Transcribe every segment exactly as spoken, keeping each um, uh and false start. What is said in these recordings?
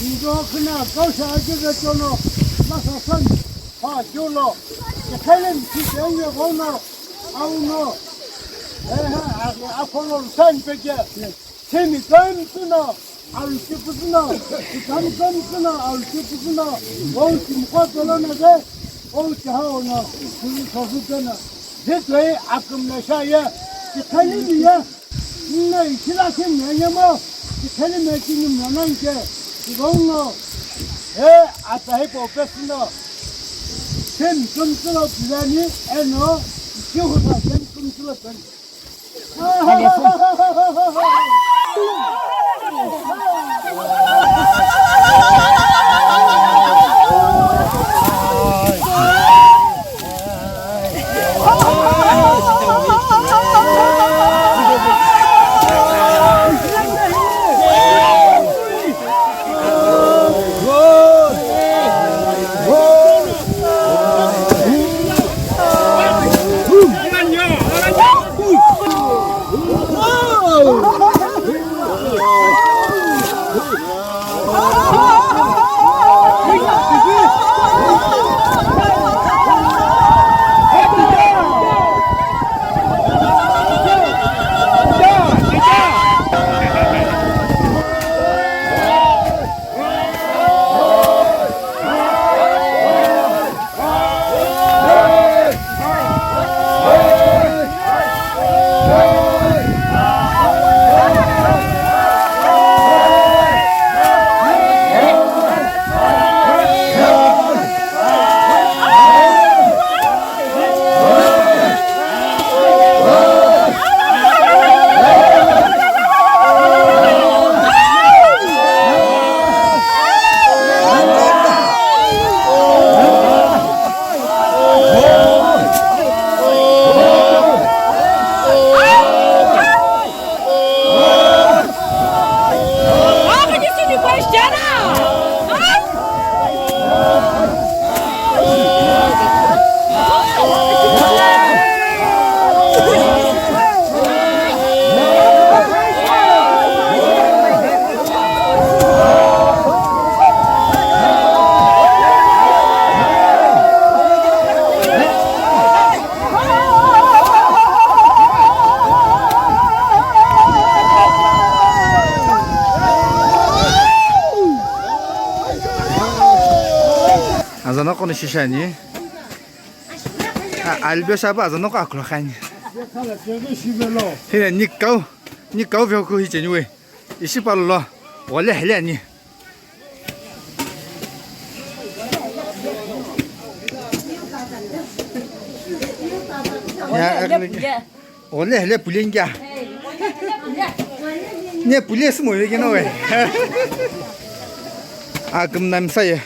Indo khina kausa aje vechono, masa san, ha, julo, Italian si tenye bono, auno, ehe, a, a, apolo san peje, semi kan sino, arusi pusino, ikan kan sino, arusi pusino, o simko tolo na de, o chaha ono, sulu sosu tena, hitoi akum na sha ye, Italian ye, Nna ishi lakhi miyanyemo, ikheni mekini miyonanke, tighengu, he, atsa hipau pesü no, semi kümtsü lo piyani, eno, ishi huta semi kümtsü lo peni. Azanoko no shisha ani. A, albe shaba azanoko akhlo khani. Hina nikau, nikau vyoku hi cheni we. Ishi palo lo, ole hele ani. Ya, ole hele pulengia. Ne pule sumo vekeno we. Aküm namsa ye.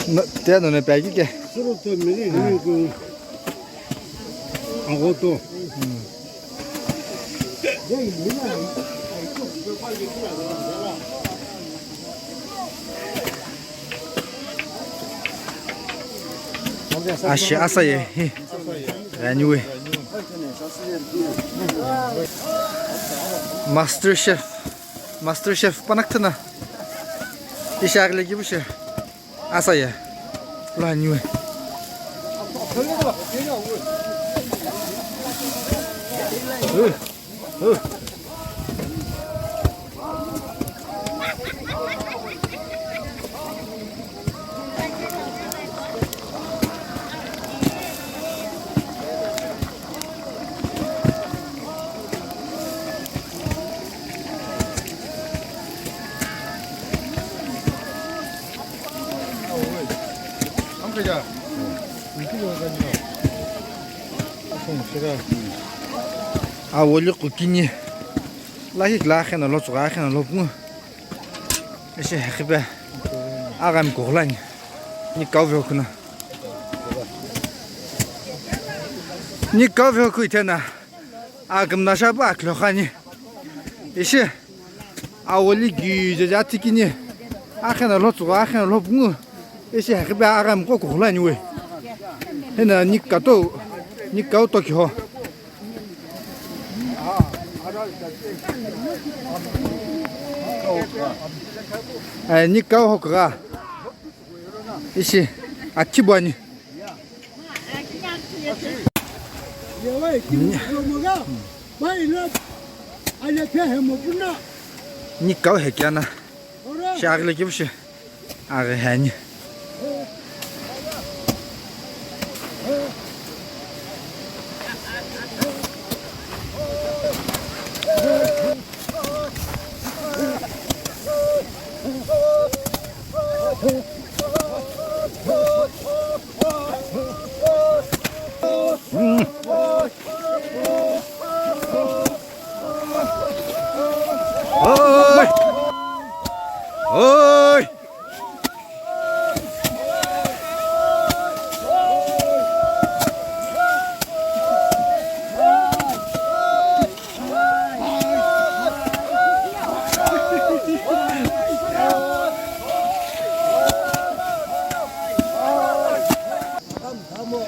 No, te no ne pagi ke. Suru to miri ni ko. Ago to. Ashi asa ye hi. Anyway. Master chef. Master chef panak tana. Ishak lagi bu chef. Asa ya. Lo anyway. Awoli qukini. Lakhi kila akheno lo tsuka akheno lo pungu. Ishi hekhipe. Aghami kughlani. Ni kau vyo kuna. Ni kau vyo ku itena. Akümna shapa akhlo khani. Ishi. Awoli gijeje atikini. Akheno lo tsuka akheno lo pungu. Ishi hakhipe aghi amqo kughulu ani we. Eno nikato, nikau tokiho. Ai, nikau hokugha. Ishi, akhibu ani. Nikau hekiana. Shi aghile kipu shi. Aghi hani. Oi! Oi!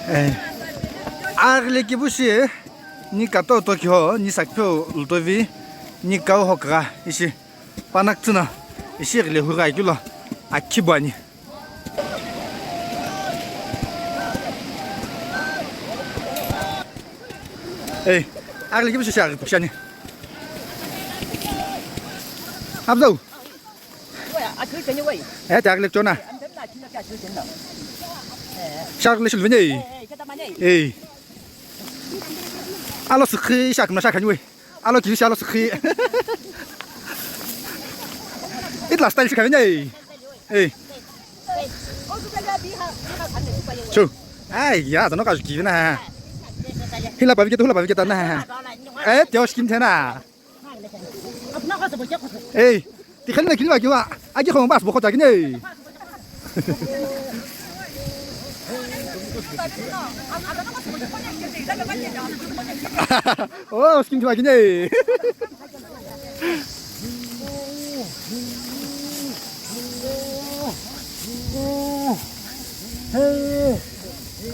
Eh, aghile kipu shi, nikato tokiho, nisakpheu lutovi, nikau hokugha, ishi. Panakütsü no ishi ghile hugha keu lo akhibu ani. Ei, aghile kipu shi aghi pu shi ani. Abzau. Eh, ti aghile chona. Shi aghile shi luveni. Ei. Alo sikhi shi akümna shi akhani we. Alo kiri shi alo sikhi. Itla style shi khaveni ai. Ei. Chu. Ai, ya, tano ka kiri na. Hila pa viketa, hula pa viketa na. Eh, teo skin thena. Ei, ti khalina kiri va kiwa. Aki khong bas bokho ta kine. Oh, skin thua kine.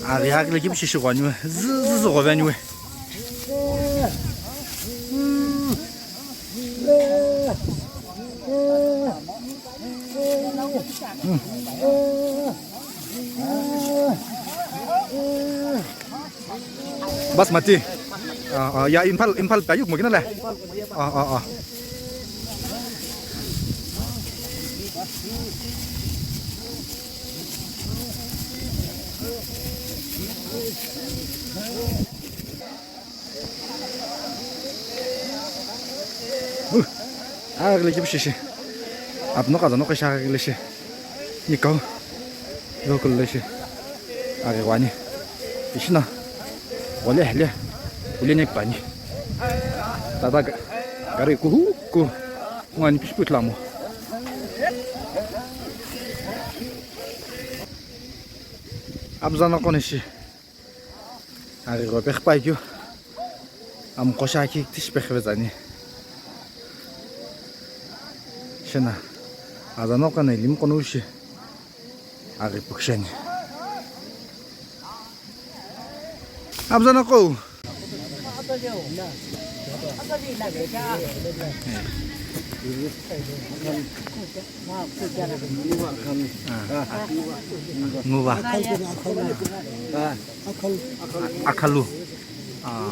Aghi aghile kipu shi shi ghwani we. Zü, zü, zü ghwani we. Basmati. Ah, ah, ya Imphal, Imphal pa yuk mo kina le. Ah, ah, ah. Uh, aghile kipu shi shi. Apno ka dono ka shi aghile shi. Nikau. Local le shi. Aghi wani. Ishi na. Wale hele. Wale ne pani. Tata ga-, gari kuhu ku. Ngani pishi putla mo. Abzana kone shi. Aghi gho peghi pai keu. Amqo shi akhi tishi peghi vetsani. Shena. Azano kana ilim kono ushi. Aghi pukshani. Abzana ko. Nguva. Akhalu. Ah.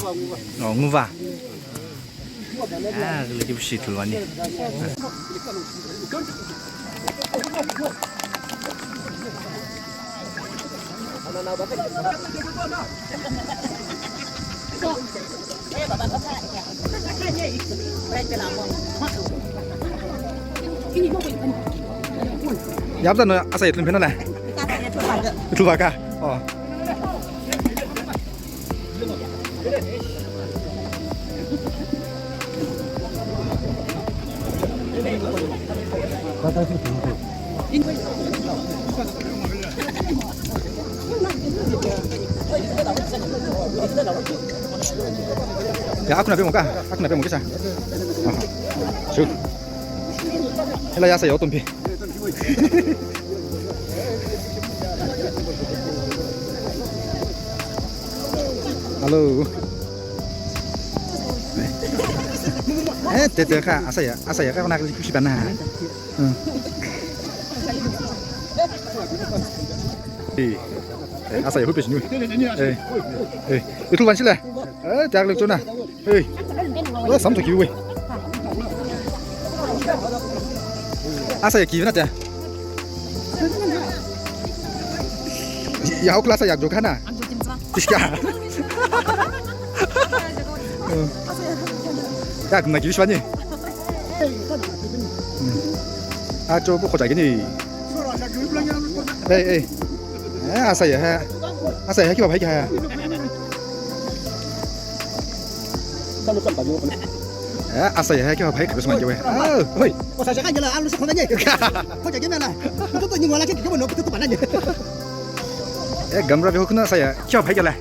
Oh, nguva. Ah, gile kipu shi thulwani. Yapta no asa yetlum pheno la. Yetlum baka. Oh. Ya, aku na pe mo ka? Aku na pe mo kisa? Aha. Sure. Hela ya sa yo tumpi. Hello. Eh, tete kha, asaya, asaya kha kona kali kushi bana. Hmm. Eh, eh, asaya hupe shinu. Eh, eh, itu ban sila. Eh, tiak lek chona. Hey. Lo sam to kiwi. Asaya kiwi na ta. Ya hau class ya jo kana. Tishka. Ya kuna kiwi shwani. Acho bu khoja gini. Hey, hey. Eh, asaya ha. Asaya ha kiwa bhai kya ha. Eh, asaya ha kiwa bhai kya sma kiwa. Oh, hoi. O sa ja kan jela alu se khona je. Khoja gini na. Tu tu ni wala ke ke mo no tu tu bana je. Eh, gamra ve hokna asaya kiwa bhai kya la.